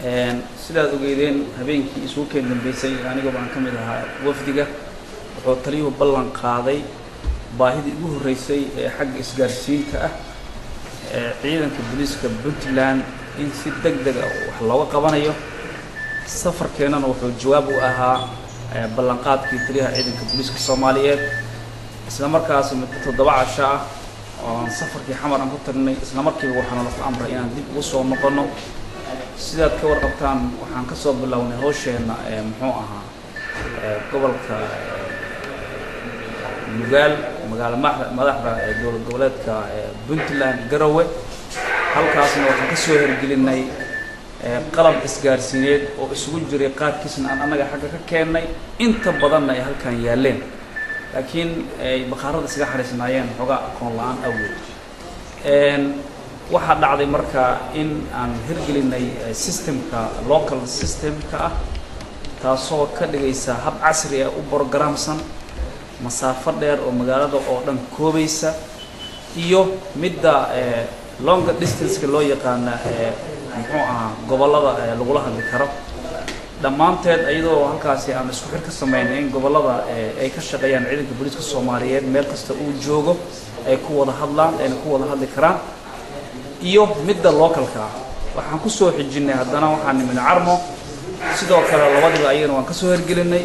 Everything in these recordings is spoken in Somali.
Sidaad ogeydeen, habeenkii isugu keen dambeysay anigoo baan ka mid ahaa wafdiga, wuxuu taliyuhu ballan qaaday baahidii ugu horreysay ee xagga isgaarsiinta ah ee ciidanka booliiska Puntland in si deg deg ah wax looga qabanayo. Safarkeennana wuxuu jawaab u ahaa ballanqaadkii taliyaha ciidanka booliiska Soomaaliyeed. Isla markaas muddo 7 casho ah oo aan safarkii Xamar aan ku tagnay, isla markiiba waxaana laku amray inaan dib ugu soo noqono. Sidaad ka warqabtaan, waxaan kasoo bilownay hawsheenna muxuu ahaa gobolka Nugaal, magaalo madaxda dowlad goboleedka Puntland, Garowe. Halkaasna waxaan kasoo hergelinay qalab isgaarsiineed oo isugu jiray qaarkiisna aan annaga xagga ka keennay, inta badanna ay halkan yaaleen, laakiin ay bakhaarada isaga xariisnaayeen xoogaa aqoon la-aan awgeed. Waxaa dhacday marka in aan hirgelinay systemka local systemka ah, taasoo ka dhigaysa hab casri ah u programsan, masaafo dheer oo magaalada oo dhan koobaysa, iyo midda longa distanceka loo yaqaana, muxuu ahaa, gobollada lagula hadli karo dhammaanteed, iyadoo halkaasi aan isku xir ka sameynay in gobollada ay ka shaqeeyaan ciidanka booliiska Soomaaliyeed meel kasta uu joogo ay ku wada hadlaan, ayna ku wada hadli karaan, iyo midda localka ah. Waxaan kusoo xijinay haddana waxaan nimid Carmo, sidoo kale labadiba ayagana waan kasoo hergelinay.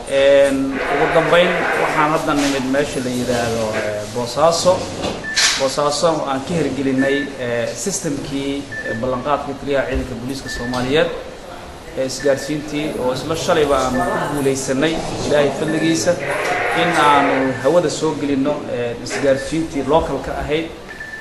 Ugu dambeyn waxaan hadda nimid meesha la yidhaahdo Boosaaso. Boosaaso aan ka hergelinay systemkii ballanqaadkii taliyaha ciidanka booliiska Soomaaliyeed ee isgaarsiintii, oo isla shalayba aanu ku guulaysanay, Ilaahay fadligiisa, in aanu hawada soo gelino isgaarsiintii localka ahayd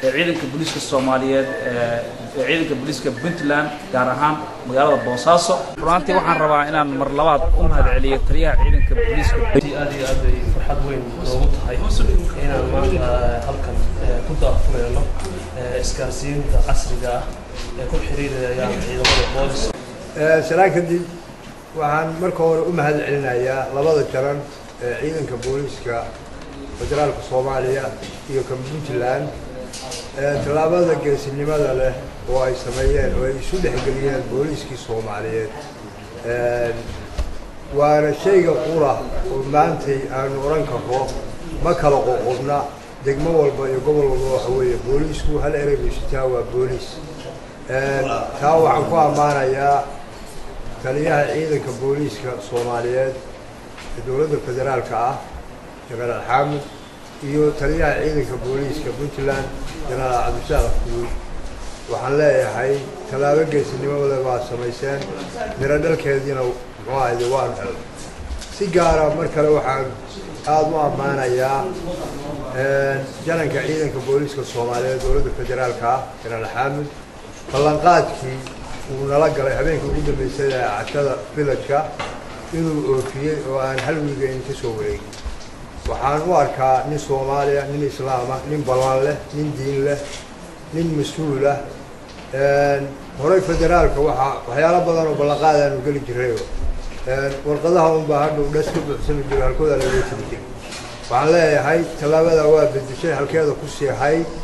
ee ciidanka booliiska Soomaaliyeed, ee ciidanka booliiska Puntland, gaar ahaan magaalada Boosaaso. Runaantii waxaan rabaa inaan mar labaad u mahad celiyo taliyaha ciidanka booliiska. Aad iyo aad ay farxad weyn noogu tahay inaan maanta halkan ku daahfureyno isgaarsiinta casriga ah ee ku xiriirayaan ciidamada booliska. Salaan kadib, waxaan marka hore u mahad celinayaa labada jaran ee ciidanka booliiska federaalka Soomaaliya iyo kan Puntland tallaabada geesinimada leh oo ay sameeyeen oo ay isu dhexgeliyeen booliiskii Soomaaliyeed. Waana shayga qura oo maantay aanu odhan karro ma kala qoqobna degmo walba iyo gobol walba. Waxa weeye booliisku hal erey buu sitaa, waa booliis. Taa waxaan ku ammaanayaa taliyaha ciidanka booliiska Soomaaliyeed ee dowladda federaalka ah, Jenaraal Xaamud, iyo taliyaha ciidanka booliiska Puntland, Jenaraal Cabdisaaq Afguud. Waxaan leeyahay tallaabo geesinimo le baa samayseen, miro dhalkeediina muxuu ahayde waanu helnay. Si gaara mar kale waxaan aada u ammaanayaa jananka ciidanka booliiska Soomaaliyeed dowladda federaalka ah, Jenaraal Xaamud, ballanqaadkii uu nala galay habeenkii ugu dambeysay ee cashada villageka inuu oofiyey oo aan hal wiigayn ka soo wareegin. Waxaan u arkaa nin Soomaaliya, nin islaama, nin ballan leh, nin diin leh, nin mas-uul ah. Horey federaalka waxaa waxyaalo badan oo ballanqaad aanu geli jirayo, warqadaha unbaa hadhow dhas ka buuxsami jiro, halkoodaa lagaga tegi jiray. Waxaan leeyahay tallaabada waa bedeshay, halkeeda ku seexay.